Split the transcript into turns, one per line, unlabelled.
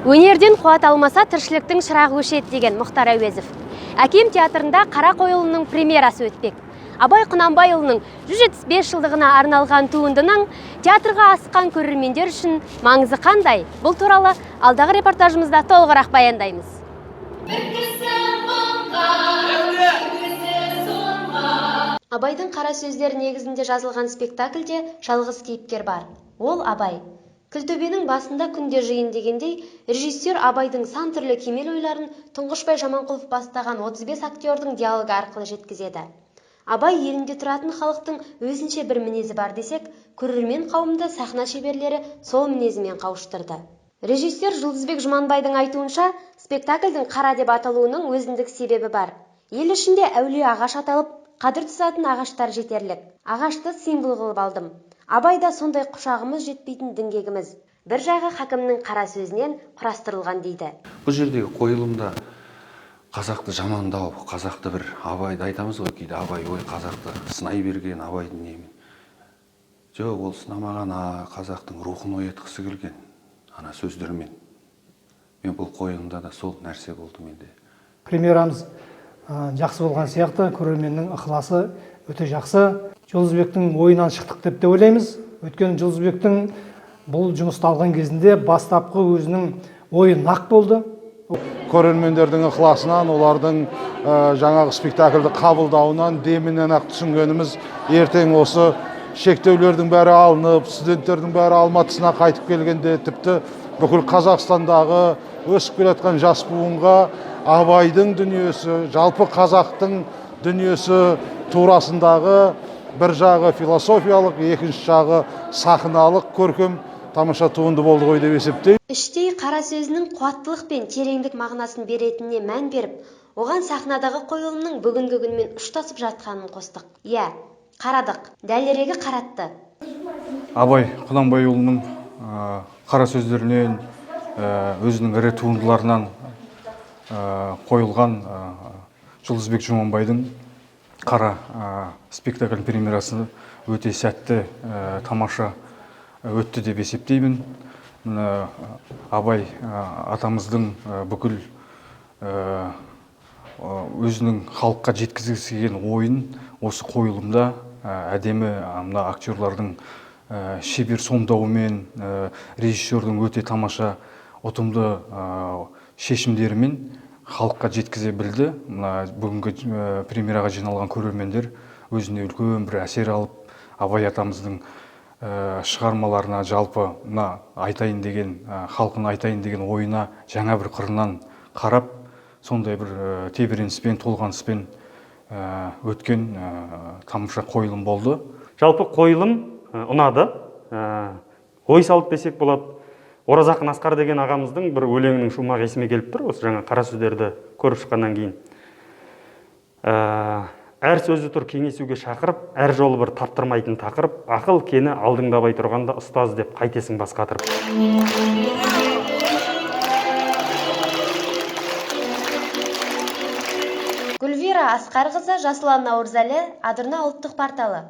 Өнерден қуат алмаса, тіршіліктің шырағы өшеді деген Мұхтар Әуезов. Әкем театрында Қара қойылымының премьерасы өтпек. Абай Құнанбайұлының 175 жылдығына арналған туындының театрға асыққан көрермендер үшін маңызы қандай? Бұл туралы алдағы репортажымызда толығырақ баяндаймыз. Абайдың қара сөздері негізінде жазылған спектакльде жалғыз кейіпкер бар. Ол Абай. Күлтөбенің басында күнде жиын дегендей, режиссер Абайдың сан түрлі кемел ойларын Тұңғышбай Жаманқұлов бастаған 35 актердің диалогы арқылы жеткізеді. Абай елінде тұратын халықтың өзінше бір мінезі бар десек, көрермен қауымды сахна шеберлері сол мінезімен қауыштырды. Режиссер Жұлдызбек Жұманбайдың айтуынша, спектакльдің қара деп аталуының өзіндік себебі бар. Ел ішінде әулие ағаш аталып, қадір тұтатын ағаштар жетерлік. Ағашты символ қылып алдым. Абай да сондай құшағымыз жетпейтін діңгегіміз. Бір жағы хакімнің қара сөзінен құрастырылған дейді.
Бұл жердегі қойылымда қазақты жамандау, қазақты бір Абайды айтамыз ғой кейде, Абай ой қазақты сынай берген, Абайдың немен. Жоқ, ол сынамаған, қазақтың рухын оятқысы келген ана сөздермен. Мен бұл қойылымда да сол нәрсе болды менде.
Премьерамыз жақсы болған сияқты, көрерменнің ықыласы өте жақсы. Жұлдызбектің ойынан шықтық деп те ойлаймыз. Өйткені Жұлдызбектің бұл жұмысты алған кезінде бастапқы өзінің ойы нақ болды.
Көрермендердің ықыласынан, олардың жаңағы спектакльді қабылдауынан, демінен ақ түсінгеніміз, ертең осы шектеулердің бәрі алынып, студенттердің бәрі Алматысына қайтып келгенде, тіпті бүкіл Қазақстандағы өсіп келе жатқан жас буынға Абайдың дүниесі, жалпы қазақтың дүниесі турасындағы бір жағы философиялық, екінші жағы сахналық көркем тамаша туынды болды ғой деп есептеймін.
Іштей қара сөзінің қуаттылық пен тереңдік мағынасын беретініне мән беріп, оған сахнадағы қойылымның бүгінгі күнмен ұштасып жатқанын қостық. Иә, қарадық, дәлірегі қаратты.
Абай Құнанбайұлының қара сөздерінен, өзінің ірі туындыларынан қойылған Жұлдызбек Жұманбайдың Қара спектакль премьерасы өте сәтті, тамаша өтті деп есептеймін. Мына Абай атамыздың бүкіл өзінің халыққа жеткізгісі келген ойын осы қойылымда әдемі мына актерлардың шебер сомдауымен, режиссердің өте тамаша ұтымды шешімдерімен халыққа жеткізе білді. Мына бүгінгі премьераға жиналған көрермендер өзіне үлкен бір әсер алып, Абай атамыздың шығармаларына, жалпы мына айтайын деген, халқына айтайын деген ойына жаңа бір қырынан қарап, сондай бір тебіреніспен, толғаныспен өткен тамаша қойылым болды.
Жалпы қойылым ұнады. Ой салып десек болады. Оразақын Асқар деген ағамыздың бір өлеңінің шумағы есіме келіп тұр, осы жаңа қара сөздерді көріп шыққаннан кейін. Әр сөзі тұр кеңесуге шақырып, әр жолы бір таптырмайтын тақырып, ақыл кені алдыңдабай тұрғанда ұстаз деп қайтесің бас қатырып.
Гүлвира Асқарқызы, Жасұлан Наурызәлі, Адырна ұлттық порталы.